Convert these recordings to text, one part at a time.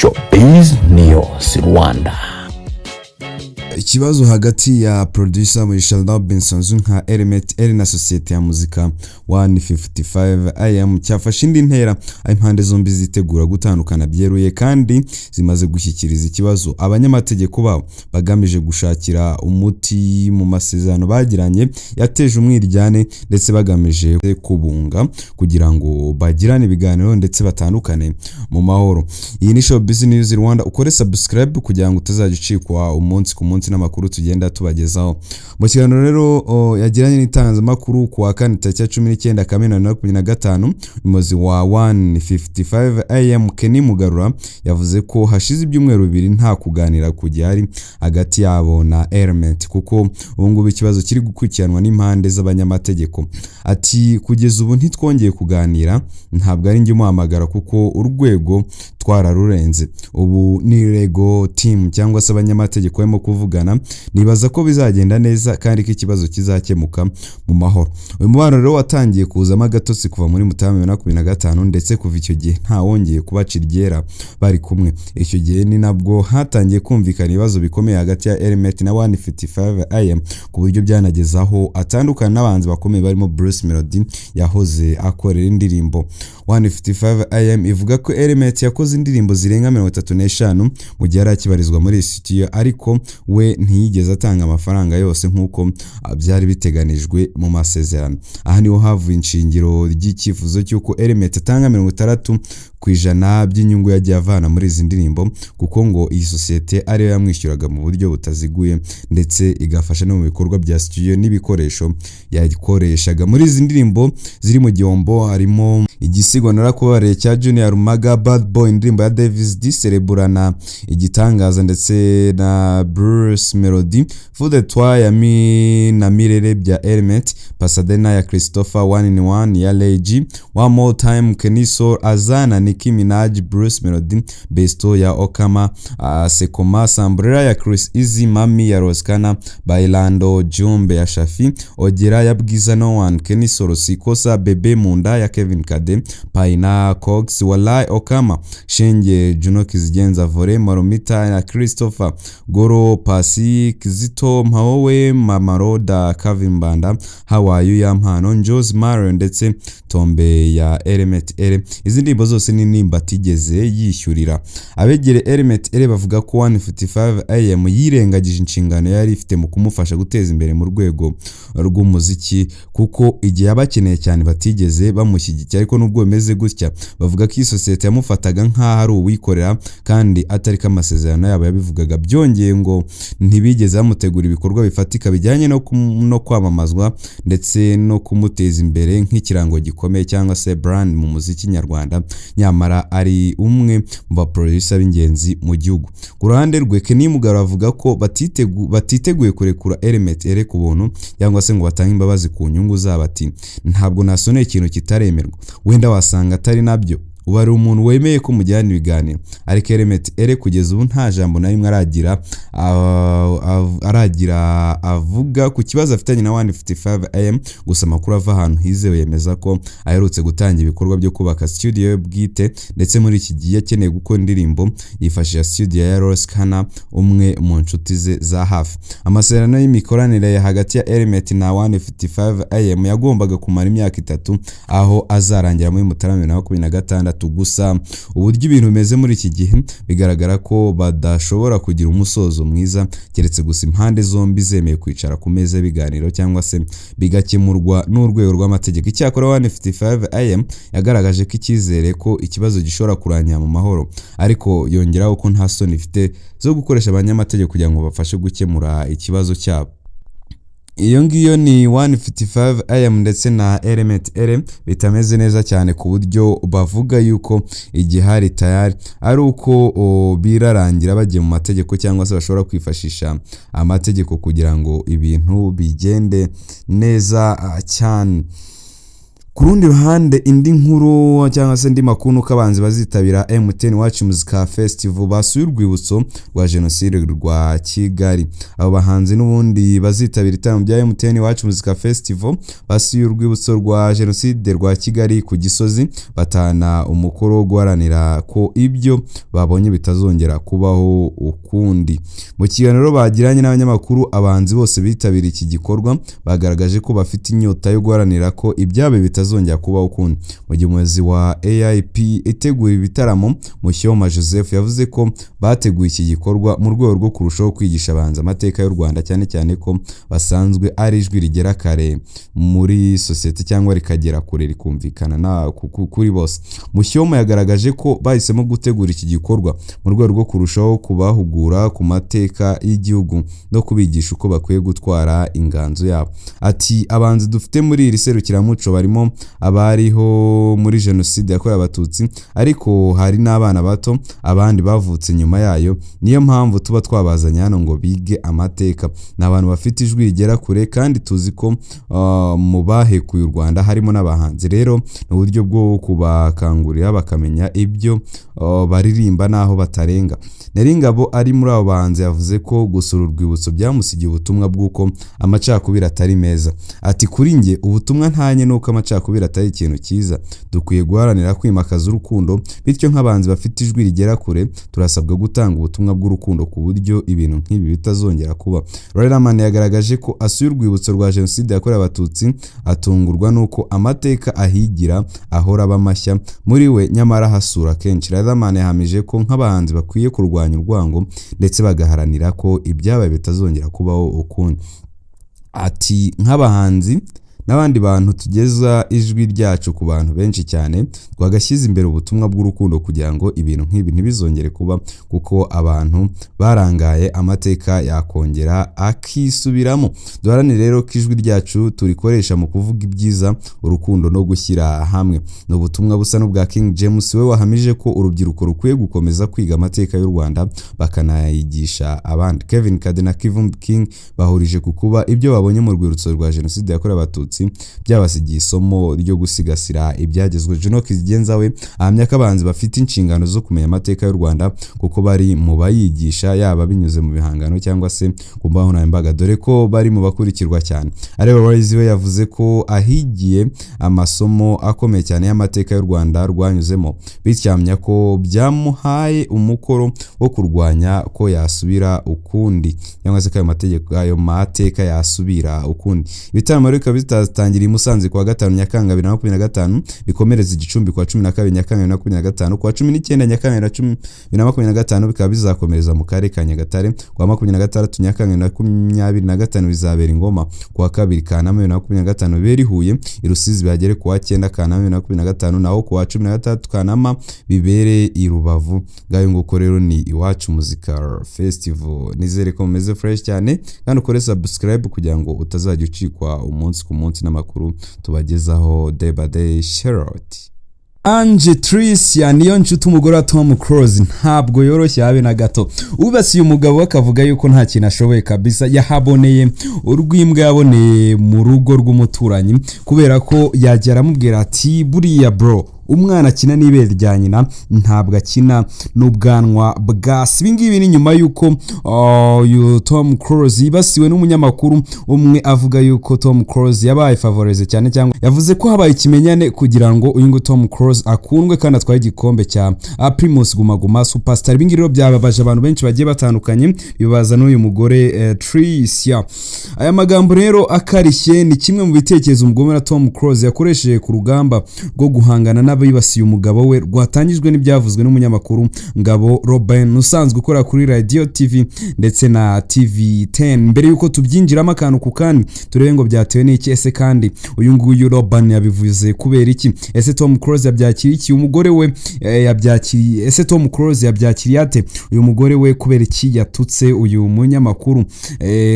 Showbiz News Rwanda. Ikibazo hagati ya producer Mugisha Robinson uzwi nka Element Eleeeh na sosiyete ya muzika 155 AM cyafashe indi ntera, aho impande zombi zitegura gutandukana byeruye kandi zimaze gushyikiriza ikibazo abanyamategeko babo bagamije gushakira umuti mu masezerano bagiranye yateje umwiryane, ndetse bagamije kubunga kugira ngo bagirane ibiganiro ndetse batandukane mu mahoro. Iyi ni Showbiz News Rwanda, ukore subscribe kugira ngo utazajya ucikwa umunsi ku munsi n'amakuru tugenda tubagezaho. Mu kiganiro rero yagiranye n'itangazamakuru ku wa kane tariki ya 19 Kamena 2025, umuyobozi wa 155 AM Kenny Mugarura yavuze ko hashize ibyumweru 2 nta kuganira ku gihari hagati yabo na Element, kuko ubu ngubu ikibazo kiri gukurikiranwa n'impande z'abanyamategeko. Ati: "Kugeza ubu ntitwongeye kuganira, ntabwo ari njye umuhamagara kuko urwego twararurenze. Ubu ni legal team cyangwa se abanyamategeko barimo kuvugana, nibaza ko bizagenda neza kandi ko ikibazo kizakemuka mu mahoro." Uyu mubano rero watangiye kuzamo agatotsi kuva muri Mutarama 2025, ndetse kuva icyo gihe ntawongeye kubaca iryera bari kumwe. Icyo gihe ni nabwo hatangiye kumvikana ibibazo bikomeye hagati ya Element na 155 AM, ku buryo byanageze aho atandukana n'abahanzi bakomeye barimo Bruce Melody yahoze akorera indirimbo. 155 AM ivuga ko Element yakoze indirimbo zirenga 35 mu gihe yari akibarizwa muri iyi studio, ariko we ntiyigeze atanga amafaranga yose nk'uko byari biteganijwe mu masezerano. Aha niho havuye inshingiro ry'icyifuzo cy'uko Element atanga 60% by'inyungu yagiye avana muri izi ndirimbo, kuko ngo iyi sosiyete ariyo yamwishyuraga mu buryo butaziguye, ndetse igafasha no mu bikorwa bya studio n'ibikoresho yakoreshaga. Muri izi ndirimbo ziri mu gihombo harimo Igisigo Narakubabariye cya Junior Rumaga, Bad Boy indirimbo ya Davis D, Sereburana Igitangaza ndetse na Bruce Melody, Fou de Toi ya Mi na Mirere bya Element, Pasadena ya Christopher, One in One ya Ray G, One More Time Kenny Sol, Azana Nicki Minaj, Bruce Melody, Besto ya Okama, Sekoma Sambrera ya Chris Easy, Mami ya Roskana, Bailando Jumbe ya Shafi, Ogera ya Bwiza No One, Kenny Sol, Sikosa, Bebe Munda ya Kevin Kade, Paina Cox, Walai Okama, Shenge Juno Kizigenza, Vore Maromita ya Christopher, Goro Pasi Kizito, Mpawowe Mamaroda Kevin Mbanda, Hawayu ya Mpano Njos Mario ndetse Tombe ya Element Eleeeh. Izi ndirimbo zose ni nimba atigeze yishyurira. Abegere Element Eleeeh bavuga ko 155 AM yirengagije inshingano yari ifite mu kumufasha guteza imbere mu rwego rw'umuziki, kuko igihe abakeneye cyane batigeze bamushyigikira. Ariko nubwo bimeze gutya, bavuga ko iyi sosiyete yamufataga nk'aho ari uwikorera kandi atari ko amasezerano yabo yabivugaga. Byongeye ngo ntibigeze bamutegura ibikorwa bifatika bijyanye no kwamamazwa ndetse no kumuteza imbere nk'ikirango gikomeye cyangwa se brand mu muziki nyarwanda, nyamara ari umwe mu baproducer b'ingenzi mu gihugu. Ku ruhande rwe, Kenny Mugabo avuga ko batiteguye kurekura Element Eleeeh ku buntu cyangwa se ngo batange imbabazi ku nyungu zabo. Ati: "Ntabwo nasoneye ikintu kitaremerwa, wenda wasanga atari nabyo. Ubu hari umuntu wemeye ko mujyana ibiganiro." Ariko Element Eleeeh kugeza ubu nta jambo na rimwe aragira avuga ku kibazo afitanye na 155 AM. Gusa amakuru ava ahantu hizewe yemeza ko aherutse gutangira ibikorwa byo kubaka studio ye bwite, ndetse muri iki gihe akeneye gukora indirimbo yifashisha studio ya Ross Kana, umwe mu nshuti ze za hafi. Amasezerano y'imikoranire hagati ya Element na 155 AM yagombaga kumara imyaka 3, aho azarangira muri Mutarama 2026. Gusa uburyo ibintu bimeze muri iki gihe, bigaragara ko badashobora kugira umusozo mwiza, keretse gusa impande zombi zemeye kwicara ku meza y'ibiganiro cyangwa se bigakemurwa n'urwego rw'amategeko. Icyakora 155 AM yagaragaje ko icyizere ko ikibazo gishobora kurangira mu mahoro, ariko yongeraho ko nta soni ifite zo gukoresha abanyamategeko kugira ngo bafashe gukemura ikibazo cyabo. Iyo ngiyo ni 155 AM ndetse na Element Eleeeh bitameze neza cyane, ku buryo bavuga yuko igihari tayari ari uko birarangira bagiye mu mategeko cyangwa se bashobora kwifashisha amategeko kugira ngo ibintu bigende neza cyane. Ku rundi ruhande, indi nkuru cyangwa se indi makuru nuko abahanzi bazitabira MTN Iwacu Muzika Festival basuye urwibutso rwa Jenoside rwa Kigali. Abo bahanzi n'ubundi bazitabira ibitaramo bya MTN Iwacu Muzika Festival basuye urwibutso rwa Jenoside rwa Kigali ku Gisozi, batahana umukoro wo guharanira ko ibyo babonye bitazongera kubaho ukundi. Mu kiganiro bagiranye n'abanyamakuru, abahanzi bose bitabiriye iki gikorwa bagaragaje ko bafite inyota yo guharanira ko ibyabaye bitazongera kubaho ukundi. Mu gihe umuyobozi wa AIP itegura ibitaramo, Mushyoma Joseph, yavuze ko bateguye iki gikorwa mu rwego rwo kurushaho kwigisha abahanzi amateka y'u Rwanda, cyane cyane ko basanzwe ari ijwi rigera kare muri sosiyete cyangwa rikagera kure rikumvikana kuri bose. Mushyoma yagaragaje ko bahisemo gutegura iki gikorwa mu rwego rwo kurushaho kubahugura ku mateka y'igihugu no kubigisha uko bakwiye gutwara inganzo yabo. Ati: "Abahanzi dufite muri iri serukiramuco barimo abariho muri Jenoside yakorewe Abatutsi, ariko hari n'abana bato, abandi bavutse nyuma yayo. Niyo mpamvu tuba twabazanye hano ngo bige amateka. Ni abantu bafite ijwi rigera kure, kandi tuzi ko mu bahekuye u Rwanda harimo n'abahanzi. Rero ni uburyo bwo kubakangurira bakamenya ibyo baririmba n'aho batarenga." Nel Ngabo ari muri abo bahanzi yavuze ko gusura urwibutso byamusigiye ubutumwa bw'uko amacakubiri atari meza. Ati: "Kuri njye ubutumwa ntanye ni uko amacakubiri atari ikintu cyiza. Dukwiye guharanira kwimakaza urukundo, bityo nk'abahanzi bafite ijwi rigera kure turasabwa gutanga ubutumwa bw'urukundo ku buryo ibintu nk'ibi bitazongera kuba." Riderman yagaragaje ko asuye urwibutso rwa Jenoside yakorewe Abatutsi atungurwa n'uko amateka ahigira ahora aba mashya muri we, nyamara ahasura kenshi. Riderman yahamije ko nk'abahanzi bakwiye kurwanya urwango ndetse bagaharanira ko ibyabaye bitazongera kubaho ukundi. Ati: "Nk'abahanzi n'abandi bantu tugeza ijwi ryacu ku bantu benshi cyane, twagashyize imbere ubutumwa bw'urukundo kugira ngo ibintu nk'ibi ntibizongere kuba, kuko abantu barangaye amateka yakongera akisubiramo. Duharanire rero ko ijwi ryacu turikoresha mu kuvuga ibyiza, urukundo no gushyira hamwe." Ni ubutumwa busa n'ubwa King James, we wahamije ko urubyiruko rukwiye gukomeza kwiga amateka y'u Rwanda bakanayigisha abandi. Kevin Kade na Kivumbi King bahurije ku kuba ibyo babonye mu rwibutso rwa Jenoside yakorewe Abatutsi byabasigiye isomo ryo gusigasira ibyagezwe. Juno Kizigenza we ahamya ko abahanzi bafite inshingano zo kumenya amateka y'u Rwanda kuko bari mu bayigisha, yaba binyuze mu bihangano cyangwa se ku mbuga nkoranyambaga, dore ko bari mu bakurikirwa cyane. Ariel Wayz we yavuze ko ahigiye amasomo akomeye cyane y'amateka y'u Rwanda rwanyuzemo, bityo ahamya ko byamuhaye umukoro wo kurwanya ko yasubira ukundi, cyangwa se ko ayo mategeko, ayo mateka yasubira ukundi. Ibitaramo rero bikaba bizatangira i Musanze kuwa 5 Nyakanga 2025, bikomereza i Gicumbi kuwa 12 Nyakanga 2025, kuwa 19 Nyakanga 2025 bikaba bizakomereza mu karere ka Nyagatare, kuwa 26 Nyakanga 2025 bizabera i Ngoma, kuwa 2 Kanama 2025 bibera i Huye, i Rusizi bihagere kuwa 9 Kanama 2025, naho kuwa 16 Kanama bibere i Rubavu. Ngayo nguko rero ni Iwacu Muzika Festival. Nizere ko mumeze fresh cyane, kandi ukore subscribe kugira ngo utazajya ucikwa umunsi ku munsi n'amakuru tubagezaho day by day. Sherot Ange Tricia niyo nshuti, umugore wa Tom Close, ntabwo yoroshye habe na gato. Ubasiye umugabo we akavuga yuko nta kintu ashoboye kabisa, yahaboneye urw'imbwa yaboneye mu rugo rw'umuturanyi, kubera ko yajya aramubwira ati: "Buriya bro, umwana akina n'ibere rya nyina, ntabwo akina n'ubwanwa bwa se." Ibi ngibi ni nyuma y'uko uyu Tom Close yibasiwe n'umunyamakuru umwe avuga yuko Tom Close yabaye favorisé cyane, cyangwa yavuze ko habaye ikimenyane kugira ngo uyu nguyu Tom Close akundwe kandi atwaye igikombe cya Primus Guma Guma Superstar. Ibi ngibi rero byababaje abantu benshi bagiye batandukanye, bibaza n'uyu mugore Tricia. Aya magambo rero akarishye ni kimwe mu bitekerezo umugome na Tom Close yakoresheje ku rugamba rwo guhangana n'abibasiye umugabo we, rwatangijwe n'ibyavuzwe n'umunyamakuru Ngabo Robin usanzwe ukora kuri Radio TV ndetse na TV 10. Mbere y'uko tubyinjiramo akantu ku kandi, turebe ngo byatewe n'iki? Ese kandi uyu nguyu Robin yabivuze kubera iki? Ese Tom Close yabyakiriye iki? Umugore we yabyakiriye? Ese Tom Close yabyakiriye ate? Uyu mugore we kubera iki yatutse uyu munyamakuru?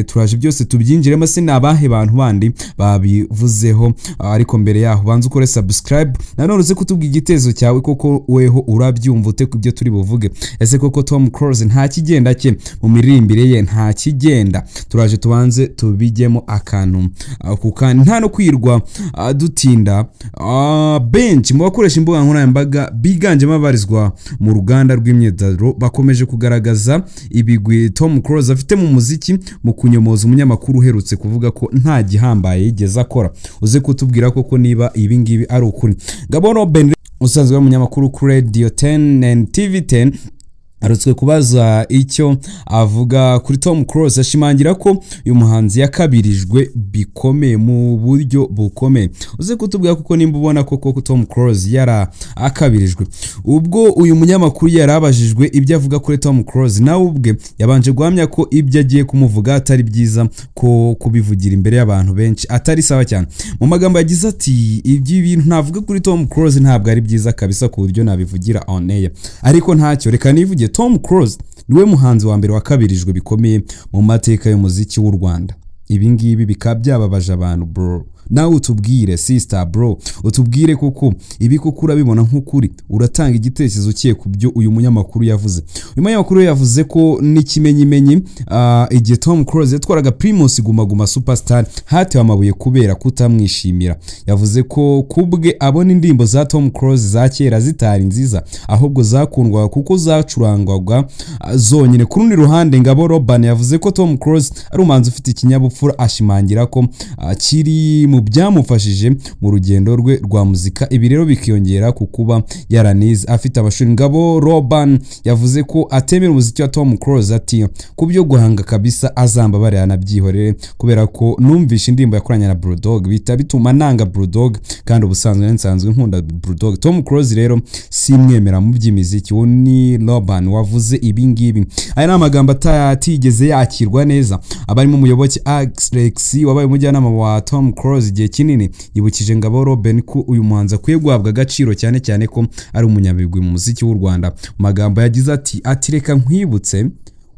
Turaje byose tubyinjiremo. Se ni abahe bantu bandi babivuzeho? Ariko mbere yaho banza ukore subscribe, nanone uze kutubwira. kutubwira igitekerezo cyawe. Koko weho urabyumva ute ku byo turi buvuge? Ese koko Tom Close nta kigenda cye mu miririmbire ye? Nta kigenda? Turaje tubanze tubijyemo akantu ku kandi, nta no kwirwa dutinda. Benshi mu bakoresha imbuga nkoranyambaga biganjemo abarizwa mu ruganda rw'imyidagaduro bakomeje kugaragaza ibigwi Tom Close afite mu muziki mu kunyomoza umunyamakuru uherutse kuvuga ko nta gihambaye yigeze akora. Uze kutubwira koko niba ibi ngibi ari ukuri. Ngabo Robin, usanzwe ari umunyamakuru kuri Radio 10 and TV 10, arutswe kubaza icyo avuga kuri Tom Close, ashimangira ko uyu muhanzi yakabirijwe bikomeye mu buryo bukomeye. Uze kutubwira kuko nimba ubona koko Tom Close yara akabirijwe. Ubwo uyu munyamakuru yari abajijwe ibyo avuga kuri Tom Close, nawe ubwe yabanje guhamya ko ibyo agiye kumuvuga atari byiza, ko kubivugira imbere y'abantu benshi atari sawa cyane. Mu magambo yagize ati: "Ibyo bintu navuga kuri Tom Close ntabwo ari byiza kabisa ku buryo nabivugira on air, ariko ntacyo, reka nivuge. Tom Close niwe muhanzi wa mbere wakabirijwe bikomeye mu mateka y'umuziki w'u Rwanda. Ibi ngibi bikaba byababaje abantu." Bro, nawe utubwire, sister, bro, utubwire koko ibi koko urabibona nk'ukuri? Uratanga igitekerezo cye ku byo uyu munyamakuru yavuze. Uyu munyamakuru yavuze ko n'ikimenyimenyi igihe Tom Close yatwaraga Primus Guma Guma Superstar hatewe amabuye kubera kutamwishimira. Yavuze ko kubwe abona indirimbo za Tom Close za kera zitari nziza, ahubwo zakundwaga kuko zacurangwaga zonyine. Ku rundi ruhande, Ngabo Roban yavuze ko Tom Close ari umuhanzi ufite ikinyabupfura, ashimangira ko kiri mu byamufashije mu rugendo rwe rwa muzika. Ibi rero bikiyongera ku kuba yaranize, afite amashuri. Ngabo Roban yavuze ko atemera umuziki wa Tom Close, ati: "Ku byo guhanga kabisa azambabarira anabyihorere, kubera ko numvishe indirimbo yakoranye na Bulldog bihita bituma nanga Bulldog, kandi ubusanzwe nsanzwe nkunda Bulldog. Tom Close rero simwemera mu by'imiziki." Uwo ni Roban wavuze ibi ngibi. Aya ni amagambo atigeze yakirwa neza abarimo Umuyoboke Alex, wabaye umujyanama wa Tom Close igihe kinini. Yibukije Ngabo Robin ko uyu muhanzi akwiye guhabwa agaciro, cyane cyane ko ari umunyabigwi mu muziki w'u Rwanda. Mu magambo yagize ati: "Reka nkwibutse,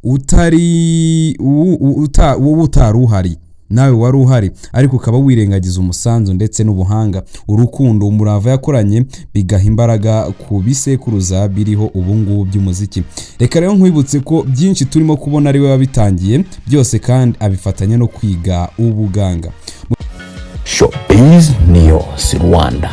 utari wowe utari uhari, nawe wari uhari, ariko ukaba wirengagiza umusanzu ndetse n'ubuhanga, urukundo, umurava yakoranye, bigaha imbaraga ku bisekuruza biriho ubu ngubu by'umuziki. Reka rero nkwibutse ko byinshi turimo kubona ari we wabitangiye byose, kandi abifatanya no kwiga ubuganga." Showbiz News Rwanda.